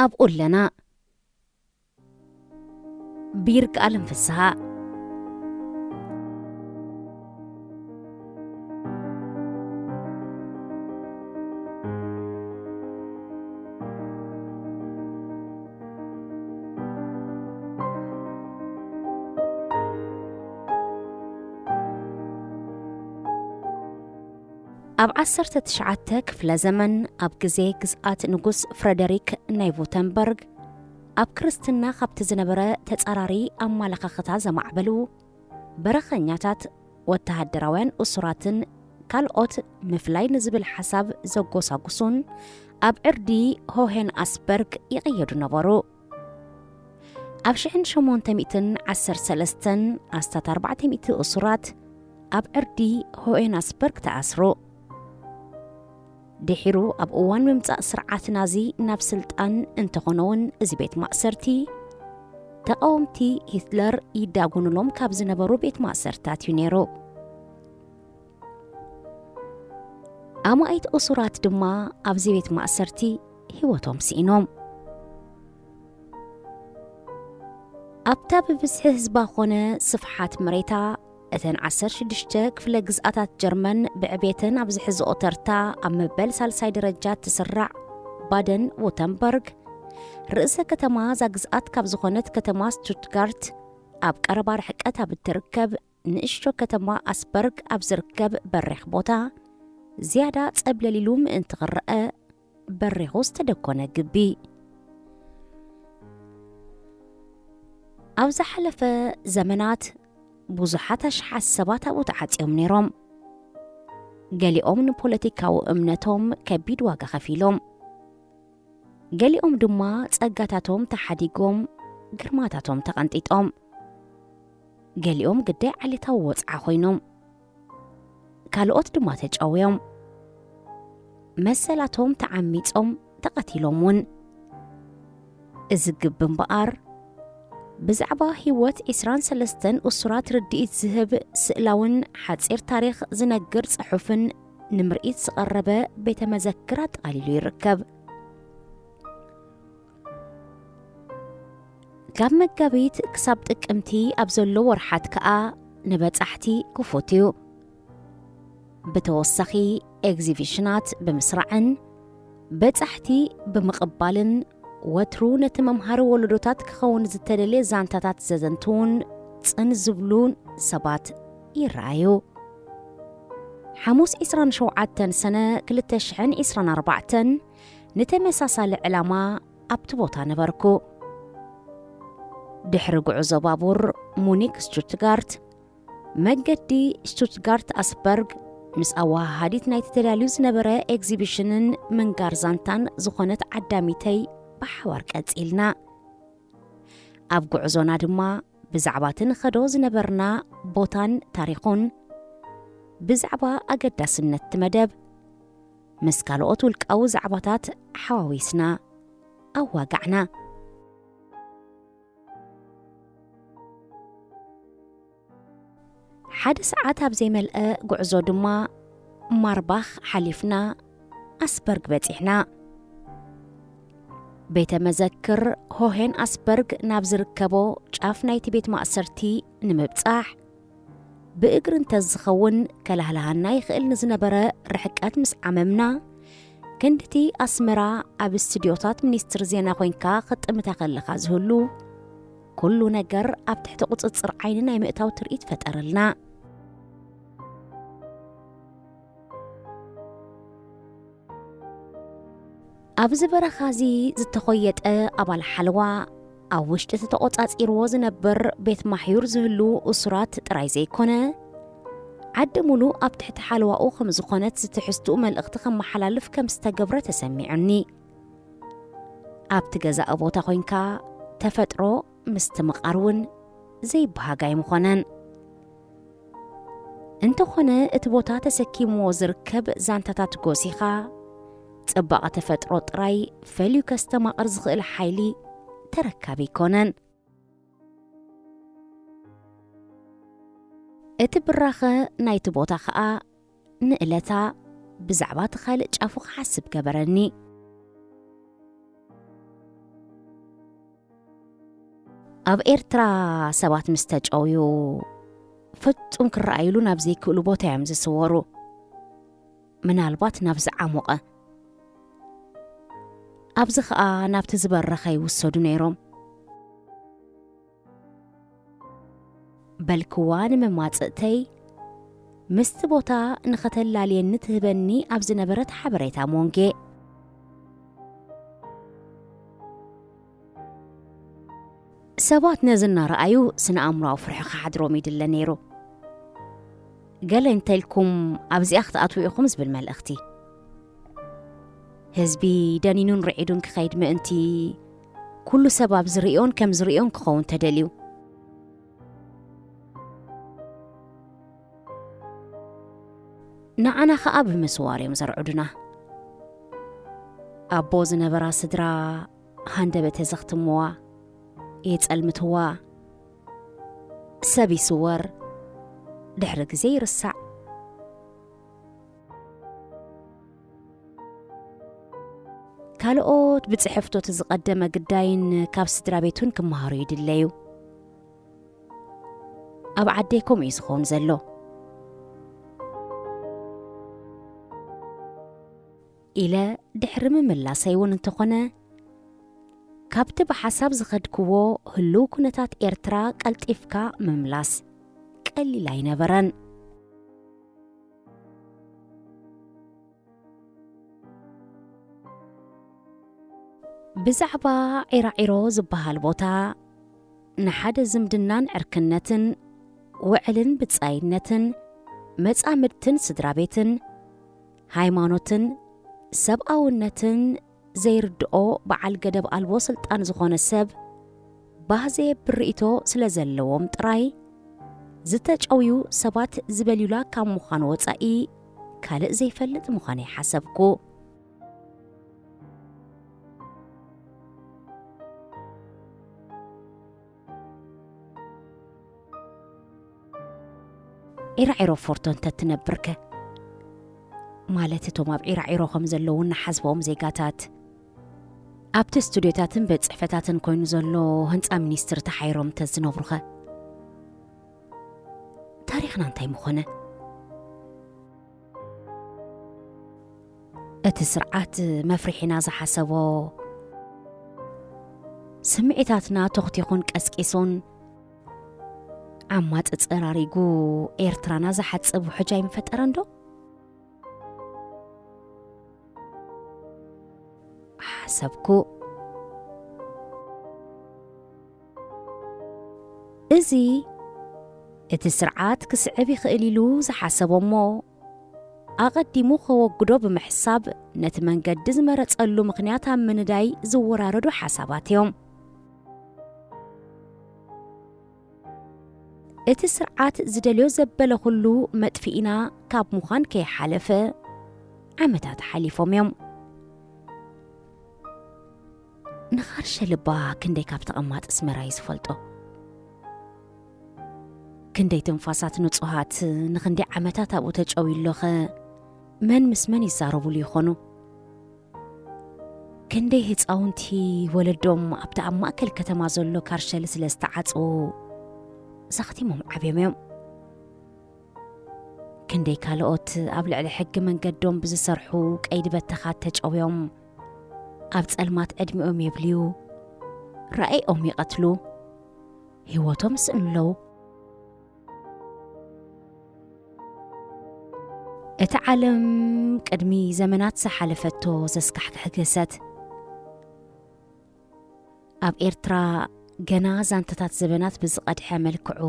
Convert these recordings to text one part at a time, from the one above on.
ኣብኡ ኣለና። ብይርጋኣለም ፍስሃ። ኣብ ዓሰርተ ትሽዓተ ክፍለ ዘመን፣ ኣብ ግዜ ግዝኣት ንጉስ ፍረደሪክ ናይ ቩተንበርግ፣ ኣብ ክርስትና ካብቲ ዝነበረ ተጻራሪ ኣመለኻኽታ ዘማዕበሉ በረኸኛታት፣ ወተሃደራውያን እሱራትን ካልኦት ምፍላይ ንዝብል ሓሳብ ዘጎሳጉሱን ኣብ ዕርዲ ሆሄን ኣስበርግ ይቕየዱ ነበሩ። ኣብ ሽሕን ሸሞንተ ሚእትን ዓሰርተ ሰለስተን ኣስታት ኣርባዕተ ሚእቲ እሱራት ኣብ ዕርዲ ሆሄን ኣስበርግ ተኣስሩ። ድሒሩ ኣብ እዋን ምምጻእ ስርዓት ናዚ ናብ ስልጣን እንተኾነ እውን፣ እዚ ቤት ማእሰርቲ ተቓወምቲ ሂትለር ይዳጎኑሎም ካብ ዝነበሩ ቤት ማእሰርታት እዩ ነይሩ። ኣማኢት እሱራት ድማ ኣብዚ ቤት ማእሰርቲ ህይወቶም ስኢኖም። ኣብታ ብብዝሒ ህዝባ ኾነ ስፍሓት መሬታ፣ እተን ዓሰርተ ሽዱሽተ ክፍለ ግዝኣታት ጀርመን ብዕቤተን ኣብ ዝሕዝኦ ተርታ ኣብ መበል ሳልሳይ ደረጃ ትስራዕ ባደን ዉተንበርግ፣ ርእሰ ከተማ እዛ ግዝኣት ካብ ዝኾነት ከተማ ስቱትጋርት ኣብ ቀረባ ርሕቀት ኣብ እትርከብ ንእሽቶ ከተማ ኣስበርግ ኣብ ዝርከብ በሪኽ ቦታ፣ ዝያዳ ጸብለል ኢሉ ምእንቲ ክረአ በሪኹ ዝተደኮነ ግቢ። ኣብ ዝሓለፈ ዘመናት ብዙሓት ኣሽሓት ሰባት ኣብኡ ተዓጽዮም ነይሮም። ገሊኦም ንፖለቲካዊ እምነቶም ከቢድ ዋጋ ከፊሎም። ገሊኦም ድማ ጸጋታቶም ተሓዲጎም፣ ግርማታቶም ተቐንጢጦም። ገሊኦም ግዳይ ዓሌታዊ ወጽዓ ኮይኖም። ካልኦት ድማ ተጨውዮም። መሰላቶም ተዓሚጾም፣ ተቐቲሎም እውን። እዚ ግቢ እምበኣር፣ ብዛዕባ ህይወት ዒስራን ሰለስተን እሱራት ርድኢት ዝህብ ስእላውን ሓጺር ታሪኽ ዝነግር ጽሑፍን ንምርኢት ዝቐረበ ቤተ መዘክር ኣጠቓሊሉ ይርከብ። ካብ መጋቢት ክሳብ ጥቅምቲ ኣብ ዘሎ ወርሓት ከኣ ንበጻሕቲ ክፉት እዩ። ብተወሳኺ ኤግዚቢሽናት ብምስራዕን በጻሕቲ ብምቕባልን፣ ወትሩ ነቲ መምሃሪ ወለዶታት ክኸውን ዝተደልየ ዛንታታት ዘዘንትዉን ጽን ዝብሉን ሰባት ይረኣዩ። ሓሙስ ዒስራን ሸውዓተን ሰነ ክልተ ሽሕን ዒስራን ኣርባዕተን ንተመሳሳሊ ዕላማ ኣብቲ ቦታ ነበርኩ። ድሕሪ ጉዕዞ ባቡር ሙኒክ ስቱትጋርት፣ መገዲ ስቱትጋርት ኣስበርግ፣ ምስ ኣወሃሃዲት ናይቲ ተዳልዩ ዝነበረ ኤግዚቢሽንን ምንጋር ዛንታን ዝኾነት ዓዳሚተይ ብሓባር ቀጺልና። ኣብ ጉዕዞና ድማ ብዛዕባ እቲ ንኸዶ ዝነበርና ቦታን ታሪኹን፣ ብዛዕባ ኣገዳስነት እቲ መደብ፣ ምስ ካልኦት ውልቃዊ ዛዕባታት ሓዋዊስና ኣዋጋዕና። ሓደ ሰዓት ኣብ ዘይመልአ ጉዕዞ ድማ ማርባኽ ሓሊፍና ኣስበርግ በጺሕና። ቤተ መዘክር ሆሄን ኣስበርግ ናብ ዝርከቦ ጫፍ ናይቲ ቤት ማእሰርቲ ንምብጻሕ፣ ብእግሪ እንተዝኸውን ከላህልሃና ይኽእል ንዝነበረ ርሕቀት ምስ ዓመምና፣ ክንድቲ ኣስመራ ኣብ ስቱድዮታት ሚኒስትሪ ዜና ኮይንካ ክትጥምታ ከለኻ ዝህሉ፣ ኩሉ ነገር ኣብ ትሕቲ ቁጽጽር ዓይኒ ናይ ምእታው ትርኢት ፈጠረልና። ኣብዚ በረኻ እዚ ዝተኾየጠ ኣባል ሓለዋ፣ ኣብ ውሽጢ እቲ ተቖጻጺርዎ ዝነብር ቤት ማሕዩር ዝህሉ እሱራት ጥራይ ዘይኮነ፣ ዓዲ ሙሉእ ኣብ ትሕቲ ሓለዋኡ ከም ዝኾነት ዝትሕዝትኡ መልእኽቲ ከመሓላልፍ ከም ዝተገብረ ተሰሚዑኒ። ኣብቲ ገዛኢ ቦታ ኮይንካ ተፈጥሮ ምስትምቓር እውን ዘይበሃግ ኣይምኾነን። እንተኾነ፣ እቲ ቦታ ተሰኪምዎ ዝርከብ ዛንታታት ጎሲኻ፣ ጽባቐ ተፈጥሮ ጥራይ ፈልዩ ከስተማቕር ዝኽእል ሓይሊ ተረካቢ ኣይኮነን። እቲ ብራኸ ናይቲ ቦታ ኸኣ ንእለታ ብዛዕባ እቲ ካልእ ጫፉ ክሓስብ ገበረኒ። ኣብ ኤርትራ ሰባት ምስ ተጨውዩ ፍጹም ክረኣዩሉ ናብ ዘይክእሉ ቦታ እዮም ዝስወሩ። ምናልባት ናብ ዝዓሞቐ። ኣብዚ ኸኣ ናብቲ ዝበረኸ ይውሰዱ ነይሮም። በልክዋ ንመማጽእተይ፣ ምስቲ ቦታ ንኸተላልየኒ ትህበኒ ኣብ ዝነበረት ሓበሬታ ሞንጌ። ሰባት ነዚ እናረኣዩ ስነ ኣእምሮኣዊ ፍርሒ ክሓድሮም ይድለ ነይሩ። ገለ እንተልኩም ኣብዚኣ ክትኣትዉ ኢኹም ዝብል መልእኽቲ። ህዝቢ ደኒኑን ርዒዱን ክኸይድ ምእንቲ፣ ኩሉ ሰብ ኣብ ዝርእዮን ከም ዝርእዮን ክኸውን ተደልዩ። ንዓና ኸኣ ብምስዋር እዮም ዘርዕዱና። ኣቦ ዝነበራ ስድራ ሃንደበተ ዘኽትምዋ፣ የጸልምትዋ። ሰብ ይስወር፣ ድሕሪ ግዜ ይርሳዕ። ካልኦት ብጽሕፍቶት ዝቐደመ ግዳይን ካብ ስድራ ቤቱን ክመሃሩ ይድለዩ። ኣብ ዓደይ ከምኡ እዩ ዝኸውን ዘሎ። ኢለ ድሕሪ ምምላሰይ እውን እንተኾነ፣ ካብቲ ብሓሳብ ዝኸድክዎ ህልው ኩነታት ኤርትራ ቀልጢፍካ ምምላስ ቀሊል ኣይነበረን። ብዛዕባ ዒራዒሮ ዝበሃል ቦታ፣ ንሓደ ዝምድናን ዕርክነትን፣ ውዕልን ብጻይነትን፣ መጻምድትን ስድራ ቤትን፣ ሃይማኖትን ሰብኣውነትን ዘይርድኦ በዓል ገደብ ኣልቦ ስልጣን ዝኾነ ሰብ ባህ ዘየብል ርእይቶ ስለ ዘለዎም ጥራይ፣ ዝተጨውዩ ሰባት ዝበልዩላ ካብ ምዃን ወጻኢ ካልእ ዘይፈልጥ ምዃነይ ሓሰብኩ። ዒራዒሮ ፎርቶ እንተትነብርከ? ማለት እቶም ኣብ ዒራዒሮ ከም ዘለዉ እናሓስብኦም ዜጋታት፣ ኣብቲ ስቱድዮታትን ቤት ጽሕፈታትን ኮይኑ ዘሎ ህንጻ ሚኒስትሪ ተሓይሮም እንተዝነብሩኸ? ታሪኽና እንታይ ምኾነ? እቲ ስርዓት መፍርሒና ዝሓሰቦ፣ ስምዒታትና ተኽቲኹን ቀስቂሱን፣ ዓማጺ ጸራሪጉ ኤርትራና ዝሓጽብ ውሕጅ ኣይምፈጠረን ዶ? ሓሰብኩ። እዚ እቲ ስርዓት ክስዕብ ይኽእል ኢሉ ዝሓሰቦ እሞ ኣቐዲሙ ከወግዶ ብምሕሳብ ነቲ መንገዲ ዝመረጸሉ ምኽንያት ኣብ ምንዳይ ዝወራረዱ ሓሳባት እዮም። እቲ ስርዓት ዝደልዮ ዘበለ ኩሉ መጥፊእና ካብ ምዃን ከይሓለፈ ዓመታት ሓሊፎም እዮም። ንኻርሸ ልባ ክንደይ ካብ ተቐማጢ ኣስመራ እዩ ዝፈልጦ? ክንደይ ትንፋሳት ንጹሃት ንኽንደይ ዓመታት ኣብኡ ተጨውዩ ኣሎኸ መን ምስ መን ይዛረቡሉ ይኾኑ? ክንደይ ህጻውንቲ ወለዶም ኣብቲ ኣብ ማእከል ከተማ ዘሎ ካርሸል ስለ ዝተዓጽዉ ዘኽቲሞም ዓብዮም እዮም። ክንደይ ካልኦት ኣብ ልዕሊ ሕጊ መንገዶም ብዝሰርሑ ቀይዲ በተኻት ተጨውዮም ኣብ ጸልማት ዕድሚኦም የብልዩ፣ ራእይኦም ይቐትሉ፣ ህይወቶም ይስእኑ ኣለዉ። እቲ ዓለም ቅድሚ ዘመናት ዝሓለፈቶ ዘስካሕክሕ ግህሰት፣ ኣብ ኤርትራ ገና ዛንታታት ዘበናት ብዝቐድሐ መልክዑ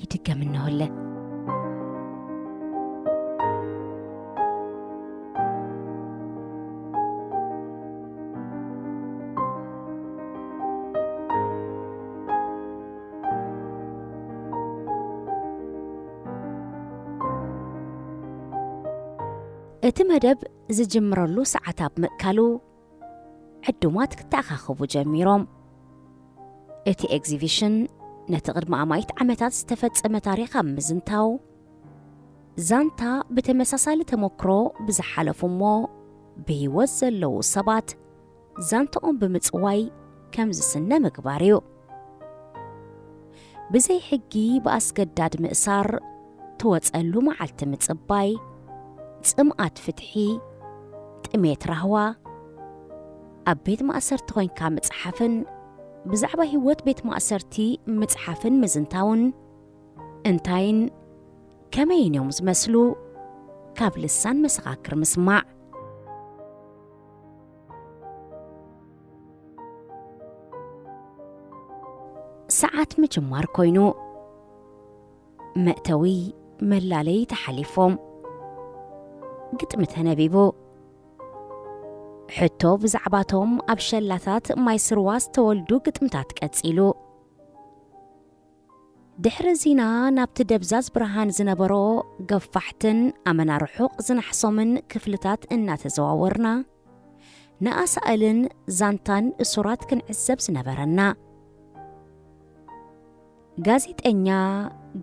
ይድገም እነሆ ኣለ። እቲ መደብ ዝጅምረሉ ሰዓት ኣብ ምእካሉ፣ ዕዱማት ክተኣኻኸቡ ጀሚሮም። እቲ ኤግዚቢሽን ነቲ ቅድሚ ኣማኢት ዓመታት ዝተፈጸመ ታሪኽ ኣብ ምዝንታው፣ ዛንታ ብተመሳሳሊ ተመክሮ ብዝሓለፉ እሞ ብህይወት ዘለዉ ሰባት ዛንታኦም ብምጽዋይ ከም ዝስነ ምግባር እዩ። ብዘይ ሕጊ ብኣስገዳድ ምእሳር፣ ትወጸሉ መዓልቲ ምጽባይ፣ ጽምኣት ፍትሒ፣ ጥሜት ራህዋ፣ ኣብ ቤት ማእሰርቲ ኮይንካ ምጽሓፍን ብዛዕባ ህይወት ቤት ማእሰርቲ ምጽሓፍን ምዝንታውን፣ እንታይን ከመይን እዮም ዝመስሉ፣ ካብ ልሳን መሰኻክር ምስማዕ። ሰዓት ምጅማር ኮይኑ፣ መእተዊ መላለይ ተሓሊፎም፣ ግጥሚ ተነቢቡ። ሕቶ ብዛዕባቶም ኣብ ሸላታት ማይ ስርዋ ዝተወልዱ ግጥምታት ቀጺሉ። ድሕሪ ዚና ናብቲ ደብዛዝ ብርሃን ዝነበሮ ገፋሕትን ኣመና ርሑቕ ዝናሕሶምን ክፍልታት እናተዘዋወርና፣ ንኣሳእልን ዛንታን እሱራት ክንዕዘብ ዝነበረና። ጋዜጠኛ፣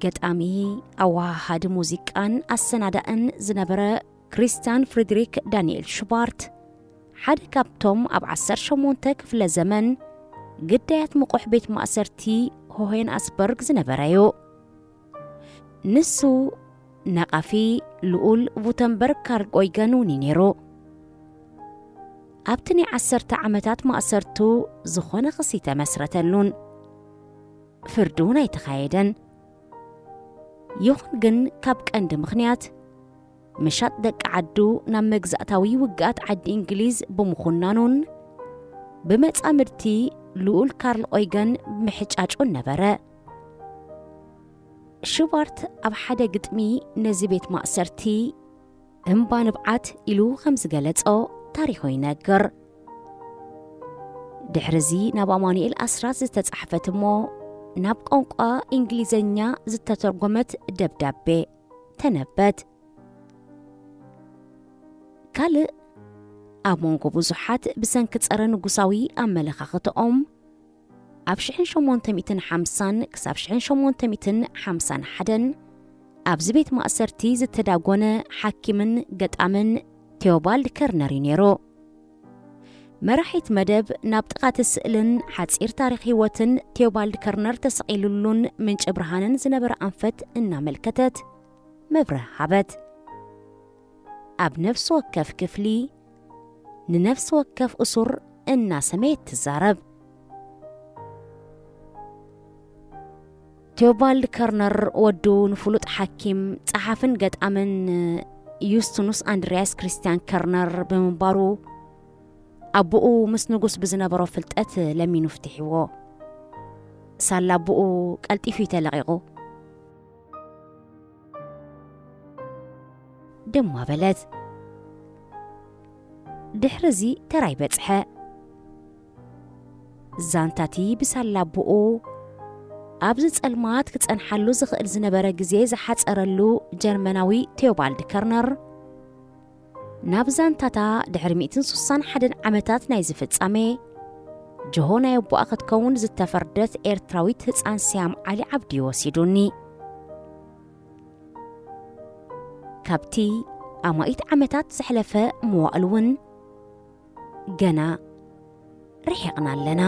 ገጣሚ፣ ኣወሃሃዲ ሙዚቃን ኣሰናዳእን ዝነበረ ክሪስቲያን ፍሪድሪክ ዳንኤል ሽባርት፣ ሓደ ካብቶም ኣብ ዓሰርተ ሸሞንተ ክፍለ ዘመን ግዳያት ምቑሕ ቤት ማእሰርቲ ሆሄንኣስበርግ ዝነበረ እዩ። ንሱ ነቓፊ ልኡል ቡተንበርግ ካርል ኦይገን እውን እዩ ነይሩ። ኣብቲ ናይ ዓሰርተ ዓመታት ማእሰርቱ ዝኾነ ክሲ ተመስረተሉን ፍርዲ እውን ኣይተኻየደን። ይኹን ግን ካብ ቀንዲ ምኽንያት ምሻጥ ደቂ ዓዱ ናብ መግዛእታዊ ውግኣት ዓዲ እንግሊዝ ብምኹናኑን ብመጻምድቲ ልኡል ካርል ኦይገን ብምሕጫጩን ነበረ። ሽባርት ኣብ ሓደ ግጥሚ ነዚ ቤት ማእሰርቲ እምባ ንብዓት ኢሉ ከም ዝገለጾ ታሪኹ ይነግር። ድሕርዚ ናብ ኣማኑኤል ኣስራት ዝተጻሕፈት እሞ ናብ ቋንቋ እንግሊዘኛ ዝተተርጎመት ደብዳቤ ተነበብት። ካልእ ኣብ መንጎ ብዙሓት ብሰንኪ ጸረ ንጉሳዊ ኣመለኻኽትኦም ኣብ ሽሕን ሸሞንተ ሚእትን ሓምሳን ክሳብ ሽሕን ሸሞንተ ሚእትን ሓምሳን ሓደን ኣብዚ ቤት ማእሰርቲ ዝተዳጎነ ሓኪምን ገጣምን ቴዎባልድ ከርነር እዩ ነይሩ። መራሒት መደብ ናብ ጥቓቲ ስእልን ሓጺር ታሪኽ ህይወትን ቴዎባልድ ከርነር ተሰቒሉሉን ምንጪ ብርሃንን ዝነበረ ኣንፈት እናመልከተት መብርህ ሃበት። ኣብ ነፍሲ ወከፍ ክፍሊ ንነፍሲ ወከፍ እሱር እናሰመየት ትዛረብ። ቴዎባልድ ከርነር ወዱ ንፍሉጥ ሓኪም፣ ጸሓፍን ገጣምን ዩስትኑስ ኣንድርያስ ክሪስቲያን ከርነር ብምንባሩ፣ ኣቦኡ ምስ ንጉስ ብዝነበሮ ፍልጠት ለሚኑ ፍትሒዎ። ሳላ ኣቦኡ ቀልጢፉ እዩ ተለቒቑ። ድማ በለት። ድሕርዚ ተራይ በጽሐ። ዛንታቲ ብሳላ ኣቦኡ ኣብዚ ጸልማት ክጸንሓሉ ዝኽእል ዝነበረ ግዜ ዝሓጸረሉ ጀርመናዊ ቴዎባልድ ከርነር፣ ናብ ዛንታታ ድሕሪ ሚእትን ስሳን ሓደን ዓመታት ናይ ዝፍጻሜ፣ ጅሆ ናይ ኣቦኣ ክትከውን ዝተፈርደት ኤርትራዊት ህጻን ስያም ዓሊ ዓብዲ ወሲዱኒ። ካብቲ ኣማኢት ዓመታት ዘሕለፈ መዋእሉ እውን ገና ርሒቕና ኣለና።